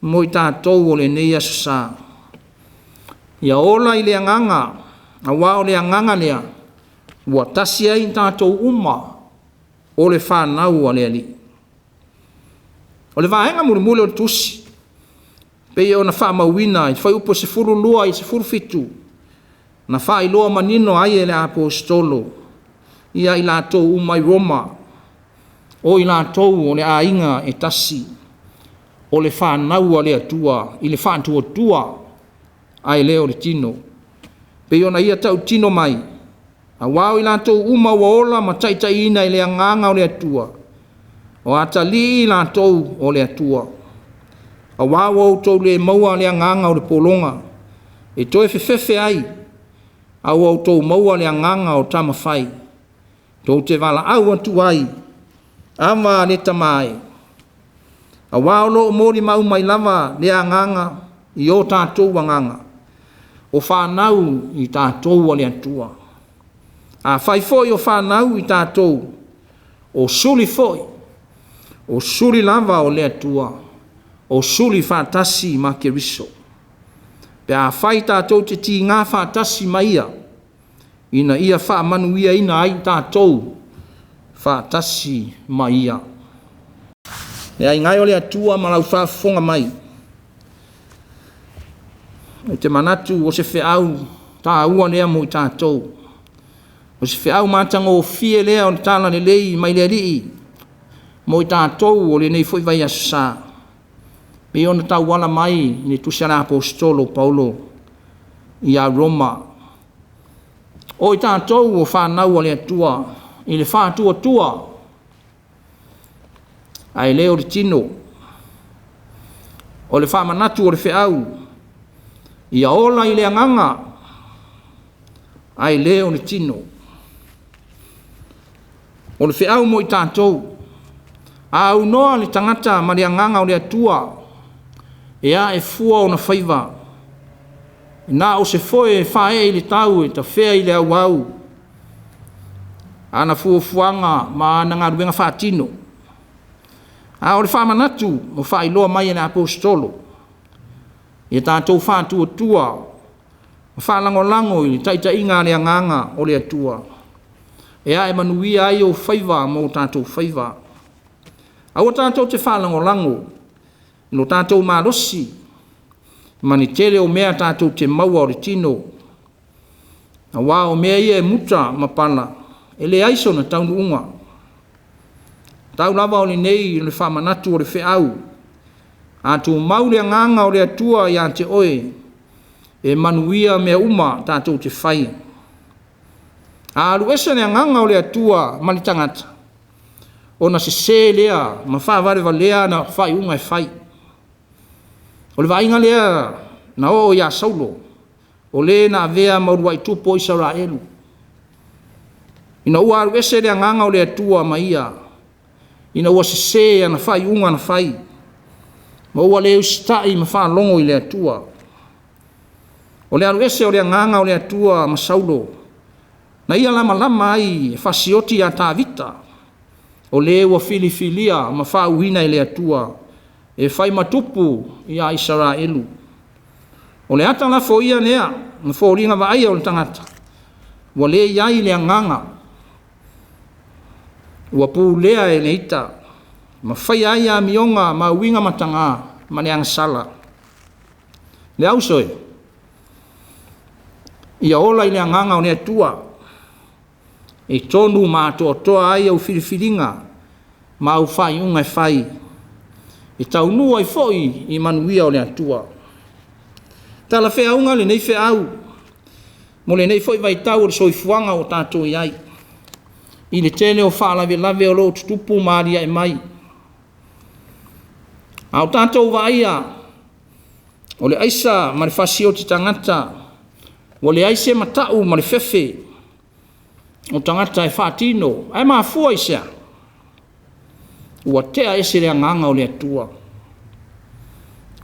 mo i tatou o lenei aso sa. Ia ola i le Agaga, auā o le Agaga lea ua tasi ai i tatou uma o le fanau a le Alii. O le vaega mulimuli o le tusi pei ona faamauina i le Fuaiupu 12 i le 17, na faailoa manino ai e le Aposetolo ia i latou uma i Roma, o i latou o le aiga e tasi, o le fanau a le Atua i le faatuatua ae le o le tino, pei ona ia tautino mai, Aua o i latou uma ua ola ma taitaiina i le Agaga o le Atua, o atalii i latou o le Atua. Aua ua outou le maua le agaga o le pologa e toe fefefe ai, a ua outou maua le agaga o tama fai, tou te valaau atu ai, Ava le Tama e. Aua o lo o molimau mai lava le Agaga i o tatou agaga, o fanau i tatou a le Atua. Afai foi o fanau i tatou, o suli foi, o suli lava o le Atua, o suli faatasi ma Keriso. Pe afai tatou te tiga faatasi ma Ia, ina ia faamanuiaina ai tatou faatasi ma Ia. Le aiga e o le Atua ma lau faafofoga mai, ou te manatu o se feau taua lea mo i tatou, o se feau matagofie lea o le talalelei mai le Alii mo i tatou o lenei foi vaiaso sa, pei ona tauala mai i le tusi a le Aposetolo o Paulo ia Roma. O i tatou o fanau a le Atua i le faatuatua ae le o le tino. O le faamanatu o le feau, ia ola i le agaga ae le o le tino. O le feau mo i tatou, a aunoa le tagata ma le agaga o le Atua, e ae fua ona faiva, na o se foe e faaee i le tau e tafea i le auau ana fuafuaga ma ana galuega faatino. A o le faamanatu ua faailoa mai e le Aposetolo, ia tatou faatuatua ma faalagolago i le taitaiga a le Agaga o le Atua, e ae manuia ai ou faiva ma o tatou faiva. Aua tatou te faalagolago i lo tatou malosi ma le tele o mea tatou te maua o le tino, aua o mea ia e muta ma pala, e leai sona taunuuga. Tau lava o lenei o le faamanatu o le feau, a tumau le agaga o le Atua ia te oe, e manuia mea uma tatou te fai. A alu ese le agaga o le Atua ma le tagata, ona sese lea ma faavalevalea ana faaiuga e fai. O le vaaiga lea na oo ia Saulo, o le na avea ma uluai tupu o Isaraelu, ina ua alu ese le agaga o le Atua ma ia, ina ua sese ana faaiuga na fai, ma ua le usitai ma faalogo i le Atua. O le alu ese o le agaga o le Atua ma Saulo, na ia lamalama ai e fasioti ia Tavita, o le ua filifilia ma faauuina e le Atua e fai ma tupu ia Isaraelu. O le ata lafo ia lea ma foliga vaaia o le tagata ua le i ai le agaga, ua pulea e le ita ma faia ai amioga ma uiga mataga ma le agasala. Le auso e, ia ola i le agaga o le Atua, e tonu ma atoatoa ai au filifiliga ma au faaiuga e fai, e taunuu ai foi i manuia o le Atua. Talafeauga lenei feau mo lenei foi vaitau o le soifuaga ua tatou i ai, i le tele o faalavelave o lo o tutupu ma alia'e mai. A o tatou vaaia o le aisa ma le fasioti tagata, ua leai se mata'u ma le fefe o tagata e faatino, ae mafua i se a? Ua tea ese le agaga o le Atua,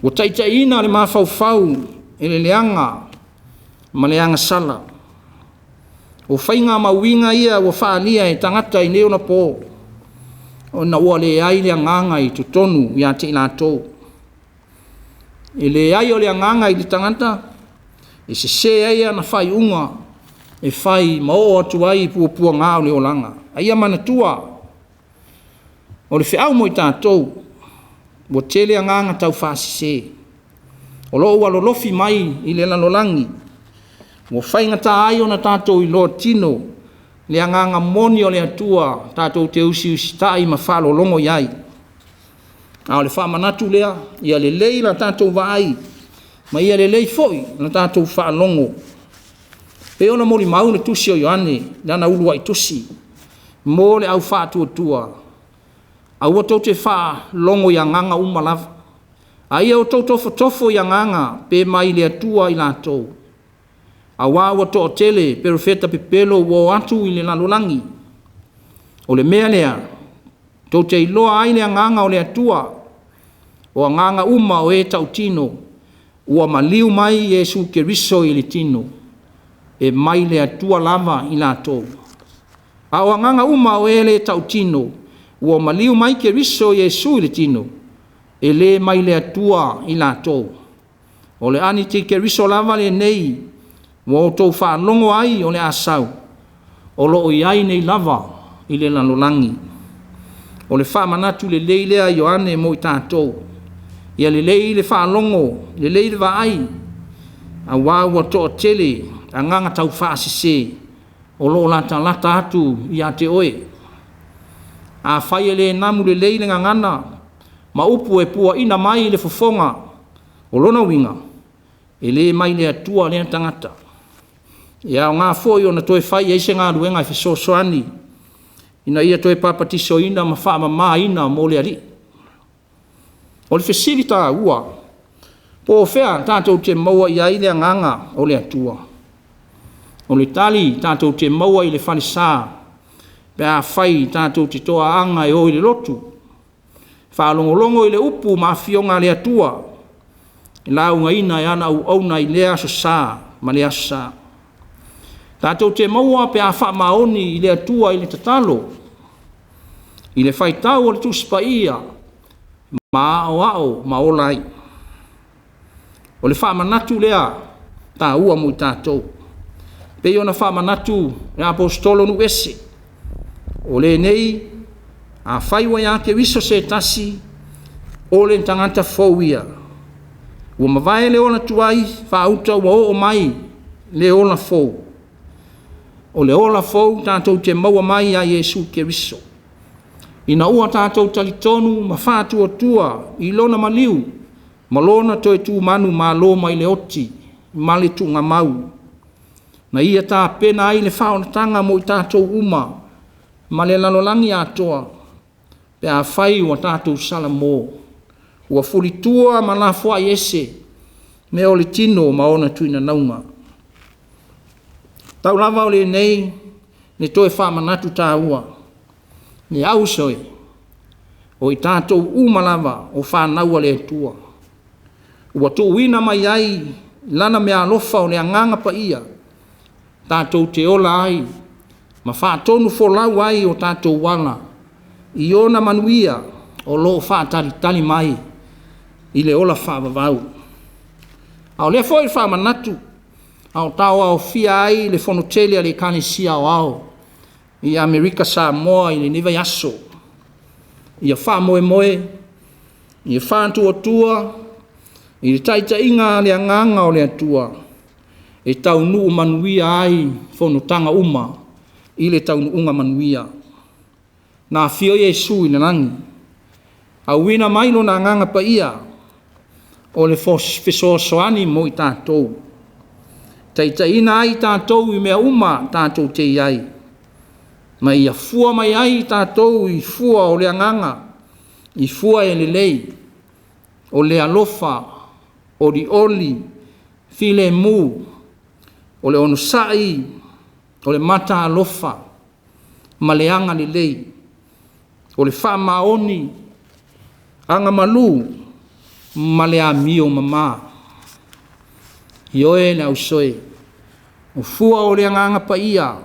ua taitaiina le mafaufau e le leaga ma le agasala. O faiga ma uiga ia ua faaalia e tagata i nei ona po, ona ua leai le agaga i totonu ia te i latou. E leai o le agaga i le tagata e sese ai ana faaiuga e fai ma oo atu ai i puapuaga o le olaga. A ia manatua, o le feau mo i tatou, ua tele agaga taufaasese o lo o ua lolofi mai i le lalolagi, ua faigata ai ona tatou iloa tino le agaga moni o le Atua tatou te usiusitai ma faalologo i ai. A o le faamanatu lea, ia lelei la tatou vaai ma ia lelei foi la tatou faalogo. Pei ona molimau le tusi o Ioane, lana uluai tusi, mo le au faatuatua, aua tou te faalogo i agaga uma lava, a ia outou tofotofo i agaga pe mai le Atua i latou, aua ua toatele perofeta pepelo ua o atu i le lalolagi. O le mea lea, tou te iloa ai le agaga o le Atua, o agaga uma o e tautino ua maliu mai Iesu Keriso i le tino, e mai le Atua lava i latou. A o agaga uma o e le tautino ua maliu mai Keriso Iesu i le tino, e le mai le Atua i latou. O le Anitikeriso lava lenei ua outou faalogo ai o le a sau, o lo o i ai nei lava i le lalolagi. O le faamanatu lelei lea a Ioane mo i tatou, ia lelei le faalogo, lelei le vaai, aua ua toatele agaga taufaasese o lo o latalata atu ia te oe. Afai e le namu lelei le gagana ma upu e puaina mai le fofoga, o lona uiga, e le mai le Atua lea tagata. E aoga foi ona toe fai i ai se galuega e fesoasoani ina ia toe papatisoina ma faamamaina mo le Alii. O le fesili taua, po o fea tatou te maua i ai le agaga o le Atua? O le tali tatou te maua i le falesa pe afai tatou te toaaga e o i le lotu, faalogologo i le upu ma afioga a le Atua, e laugaina e ana auauna i lea aso Sa ma lea aso Sa. Tatou te maua pe a faamaoni i le Atua i le tatalo, i le faitau o le Tusi Paia ma aoao ma ola ai. O le faamanatu lea taua mo i tatou, pei ona faamanatu e aposetolo nuu ese, o lenei, afai ua ia Keriso se tasi, o le tagata fou ia, ua mavae le ola tuai, faauta ua oo mai le ola fou. O le ola fou tatou te maua mai ia Iesu Keriso, ina ua tatou talitonu ma faatuatua i lona maliu ma lona toe tumanu malo mai le oti ma le tuugamau, na ia tapena ai le faaolataga mo i tatou uma ma le lalolagi atoa, pe afai ua tatou salamo, ua fulitua ma lafoai ese mea o le tino ma ona tuinanauga. Tau lava o lenei le toe faamanatu taua, le auso e, o i tatou uma lava o fanau a le Atua, ua tuuina mai ai lana meaalofa o le Agaga Paia, tatou te ola ai ma faatonufolau ai o tatou ala i ona manuia o lo o faatalitali mai i le ola faavavau. A o lea foi faamanatu a o tauaofia ai le Fono Tele a le Ekalesia Aoao i Amerika Samoa i lenei vaiaso, ia faamoemoe, ia faatuatua i le taitaiga a le Agaga o le Atua e taunuu manuia ai fonotaga uma i le taunuuga manuia. Na afio Iesu i le lagi, auina mai Lona Agaga Paia o le fesoasoani mo i tatou, taitaiina ai i tatou i mea uma tatou te i ai, ma ia fua mai ai i tatou i fua o le agaga, i fua e lelei, o le alofa, olioli, filemu, o le onosai, o le mataalofa ma le agalelei, o le faamaoni, agamalu ma le amio mama. Ioe le ausoe, o fua o le Agaga Paia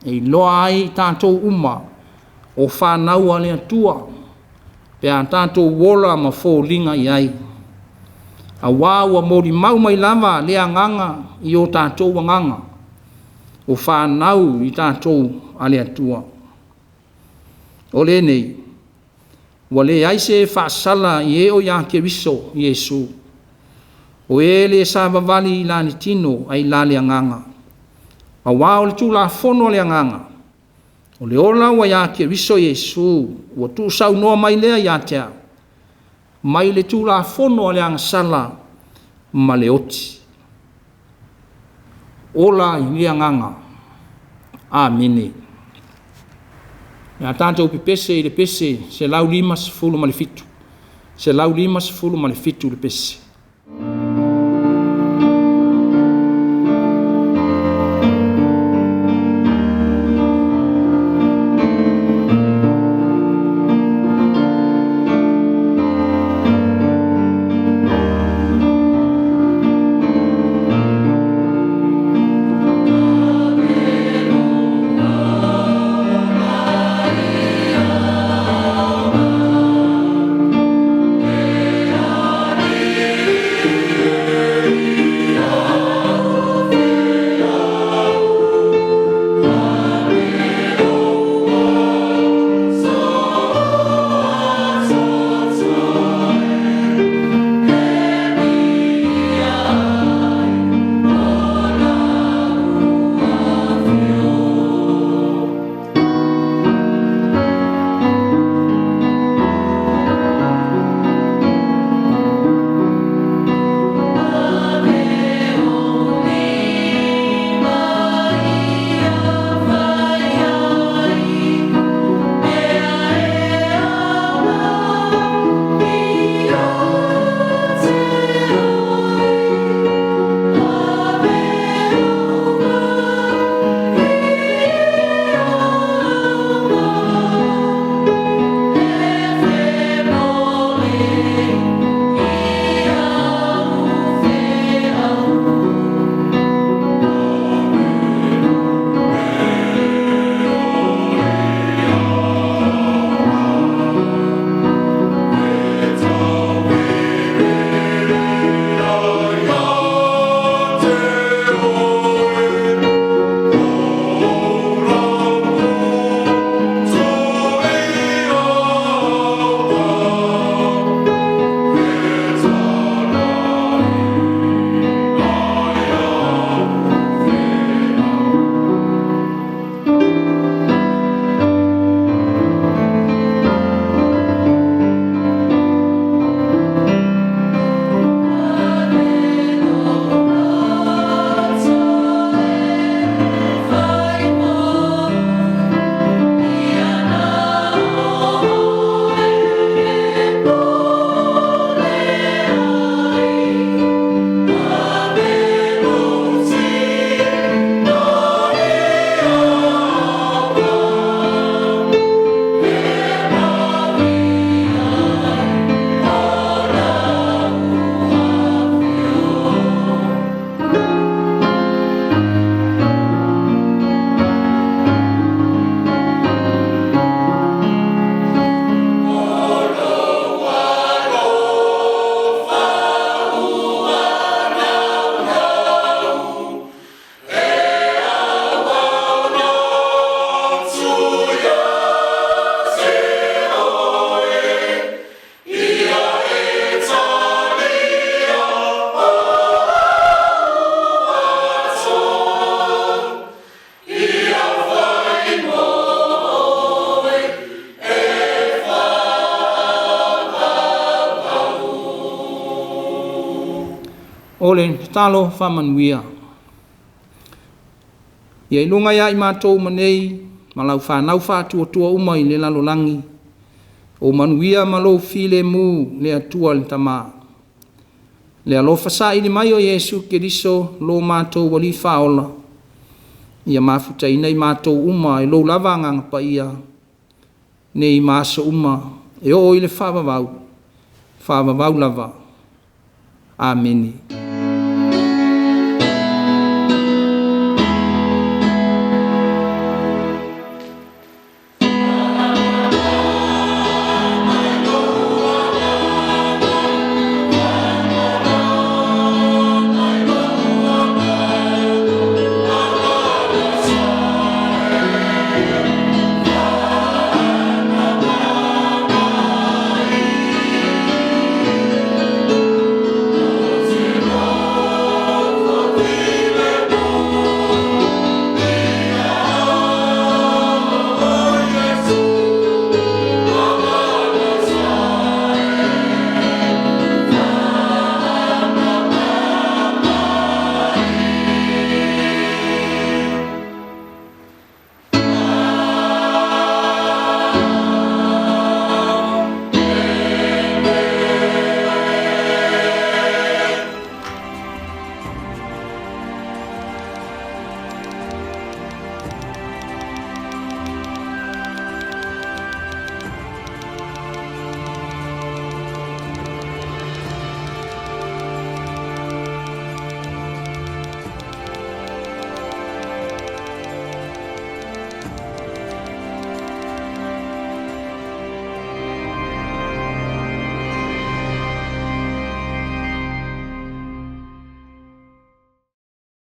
e iloa ai i tatou uma o fanau a le Atua pe a tatou ola ma foliga i ai, aua ua molimau mai lava lea Agaga i o tatou agaga, o fanau i tatou a le Atua. O lenei, ua leai se faasala i e o ia Keriso Iesu, o e le savavali i la le tino ae i la le Agaga. Aua o le Tulafono a le Agaga, o le ola ua ia Keriso Iesu, ua tuusaunoa mai lea ia te au, mai le Tulafono a le agasala ma le oti. Ola i le Agaga. Amene. O le a tatou pepese i le pese 157, 157 le pese. O le tatalo faamanuia. Ia i luga ia i matou uma nei ma lau fanau faatuatua uma i le lalolagi, o manuia ma lou filemu le Atua le Tama, le alofa saili mai o Iesu Keriso lo matou Alii Faaola, ia mafutaina i matou uma e lou lava Agaga Paia, nei ma aso uma e oo i le faavavau, faavavau lava. Amene.